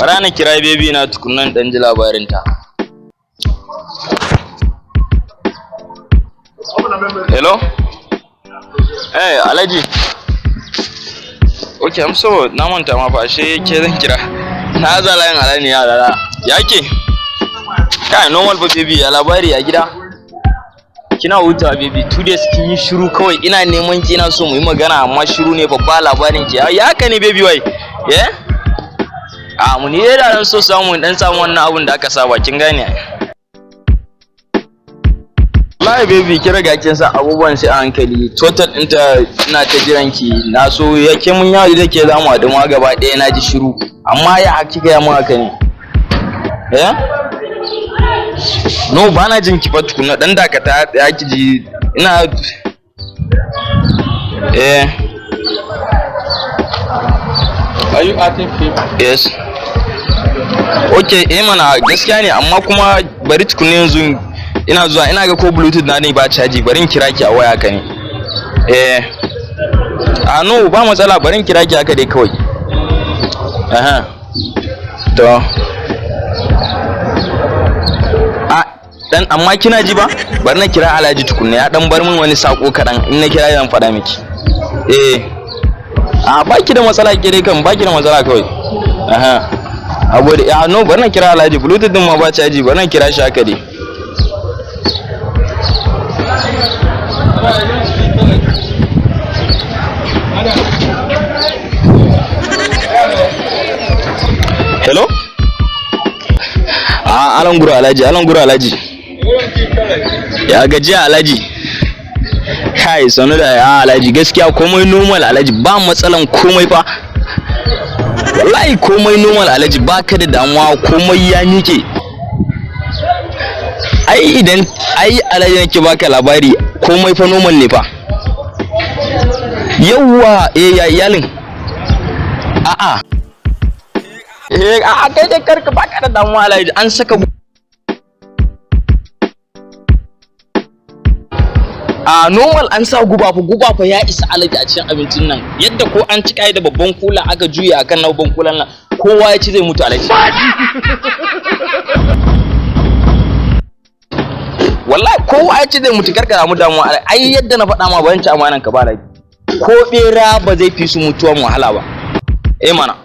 Bara na kira baby na tukunnan dan ji labarin ta. Hello? Eh, Alhaji. Okay, I'm so na manta ma fa ashe ke zan kira. Na za layin Alhaji ne ya lala. Ya ke? Kai normal fa baby, ya labari a gida. Kina hutawa baby, 2 days kin yi shiru kawai, ina neman ki, ina so mu yi magana amma shiru ne babba labarin ki. Ya haka ne baby wai? Eh? A mu ni dai da dan so samu dan samu wannan abun da aka saba, kin gane ai. Wallahi baby, ki riga kin san abubuwan sai a hankali. Total ɗinta ina ta jiran ki. Na so yake mun yawo da ke zamu haɗu ma gaba ɗaya, na ji shiru. Amma ya kika ya mun haka ne? Eh? No, ba na jin ki fa tukuna, dan dakata ya ki ji ina eh. Are you acting film? Yes. Okay, eh mana gaskiya ne, amma kuma bari tukuna yanzu ina zuwa, ina ga ko bluetooth na ne ba caji, bari in kira ki a waya haka ne. Eh. A no, ba matsala, bari in kira ki haka dai kawai. Aha. To. A dan amma kina ji ba? Bari na kira Alhaji tukunna, ya dan bar min wani sako kaɗan, in na kira zan faɗa miki. Eh. A baki da matsala ke dai kan baki da matsala kawai. Aha. Abu da ya no, bari na kira Alhaji, bluetooth din ma ba caji, bari na kira shi haka dai. Hello? A Alan Guru Alhaji, Alan Guru Alhaji. Ya gajiya Alhaji. Kai sanu da ya Alhaji, gaskiya komai normal Alhaji, ba matsalan komai fa. Wallahi komai normal Alhaji, baka da damuwa, komai ya miƙe. Ai idan ai Alhaji nake baka labari, komai fa normal ne fa. Yawwa, eh ya iyalin. A'a. Eh a'a, kai dai karka baka da damuwa Alhaji, an saka a normal, an sa guba fa, guba fa ya isa Alhaji a cikin abincin nan, yadda ko an ci kai da babban kula aka juya akan na babban kulan nan, kowa ya ci zai mutu Alhaji. Wallahi kowa ya ci zai mutu, karka damu damuwa Alhaji. Ai yadda na faɗa ma, ban ci amanan ka ba Alhaji, ko bera ba zai fi su mutuwan wahala ba. Eh mana.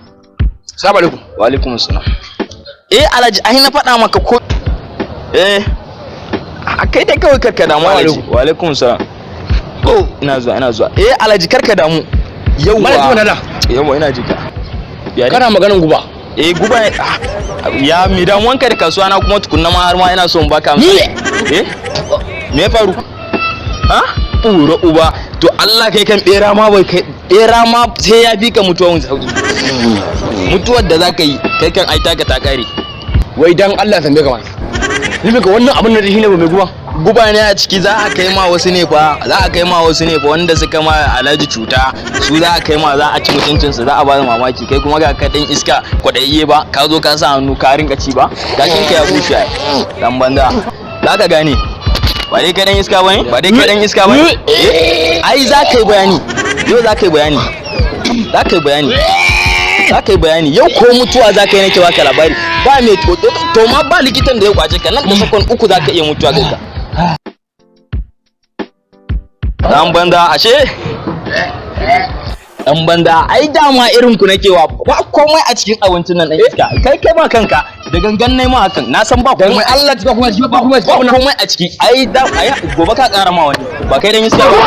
Assalamu alaikum. Wa alaikum assalam. Eh Alhaji, ai na faɗa maka ko eh a kai dai kawai karka damu Alhaji. Wa alaikum salam. Oh ina zuwa, ina zuwa. Eh Alhaji karka damu. Yauwa. Malam Juma Dada. Yauwa ina jika. Ya ne? Kana maganin guba. Eh guba ne. Ah, ya mi damuwanka da kasuwa na kuma tukunna ma har ma ina so in baka amsa. Eh? Me ya faru? Ha? Ura uba. To Allah kai kan bera ma bai kai bera ma sai ya bi ka mutuwan sauki. Mutuwar da zaka yi kai kan ai taka ta kare. Wai dan Allah tambaye ka mana. Ni ka wannan abin da shine ba mai guba. Guba ne a ciki, za a kai ma wasu ne fa, za a kai ma wasu ne fa wanda suka ma Alhaji cuta, su za a kai ma, za a ci mutuncin su, za a ba su mamaki. Kai kuma ga ka dan iska kwadayye ba, ka zo ka sa hannu ka rinka ci ba, gashin ka ya bushe ai dan banza, za ka gane ba dai kai dan iska bane, ba dai kai dan iska bane. Eh, ai za ka yi bayani yau, za ka yi bayani, za ka yi bayani, za ka yi bayani yau, ko mutuwa za ka yi nake baka labari, ba mai to ma ba likitan da ya kwace ka, nan da sakon 3 za ka iya mutuwa kai ka. Dan banza ashe? Dan banza, ai dama irin ku nake wa, ba komai a cikin abincin nan dan iska. Kai kai ba kanka da gangan nai ma hakan, na san ba Dan komai. Allah ba kuma ba kuma Ba komai a ciki. Ai da ai gobe ka ƙara ma wani. Ba kai dan iska ba.